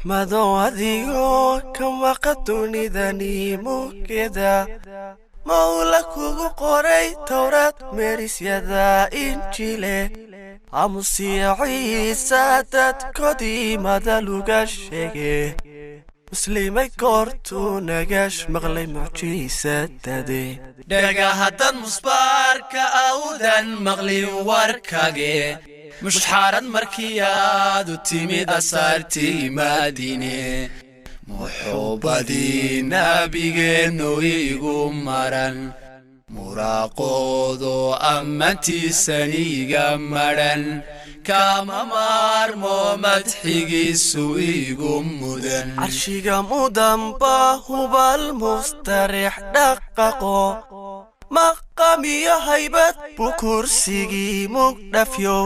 Axmedow, adigoo ka maqa dunidani mugeda, Mawla kugu qoray Towraad, meerisyada Injile, Amusiya Ciisa dadkoodii madaluga sheege. Muslimay goortuu nagash maqlay mucjiisadade. Dhagahaddad musbaarka awdan maqlin warkage, mushxaarad markii aad u timid asaartii Madiine. Muxuubadii nabigeennu igu maran, muraaqoodo ammantiisan iga madhan, kama maarmo madxigiisu igu mudan. Carshiga mudanba hubal mustarix dhaqaqo, maqamiyo haybad buu kursigii mugdhafyo.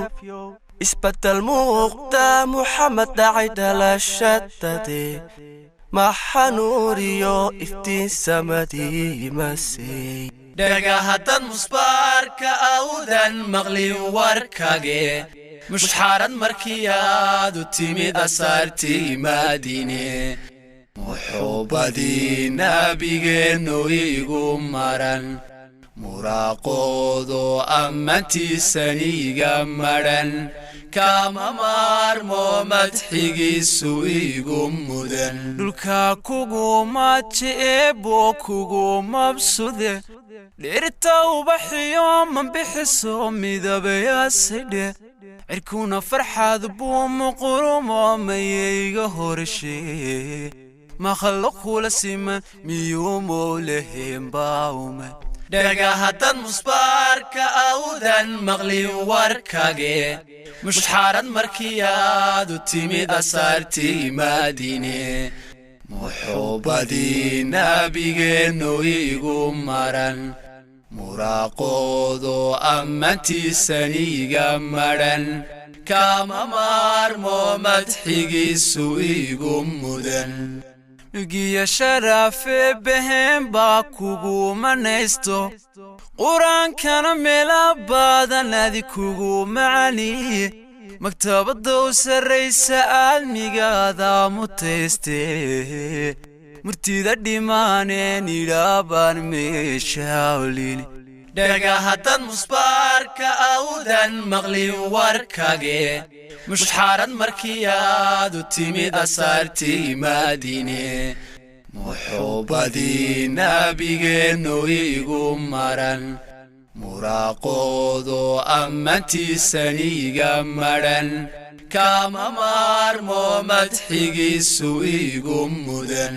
Isbedel muuqda Muxamed dhacay dhalashadade, maxanuuriyo iftiin samadii masey. Dhagahaddad musbaarka awdan maqlin warkage, mushxaarad markii aad u timid asaartii Madiine. Muxuubadii nabigeennu igu maran, muraaqoodo ammantiisan iga madhan, kama maarmo madxigiisu igu mudan. Dhulka kuguma jeebo kugu mabsude, dhirta ubaxiyo ma bixiso midabayasidhe, cirkuna farxad buu muqurumo mayayga horshe. Makhluuq kula siman miyuu mowleheen baawme? Dhagahaddad musbaarka awdan maqlin warkage, mushxaarad markii aad u timid asaartii Madiine. Muxuubadii nabigeennu igu maran, muraaqoodo ammantiisan iga madhan, kama maarmo madxigiisu igu mudan. Milgiya sharafe beheen baa kugu manaysto, qur-aankana meela badan adi kugu macaniye, maktabadda u sarraysa aadmigaada mutayste. Murtida dhimaaneen idhaabaan meesha olini. Dhagahaddad musbaarka awdan maqlin warkage, mushxaarad markii aad u timid asaartii Madiine. Muxuubadii nabigeennu igu maran, muraaqoodo ammantiisan iga madhan, kama maarmo madxigiisu igu mudan.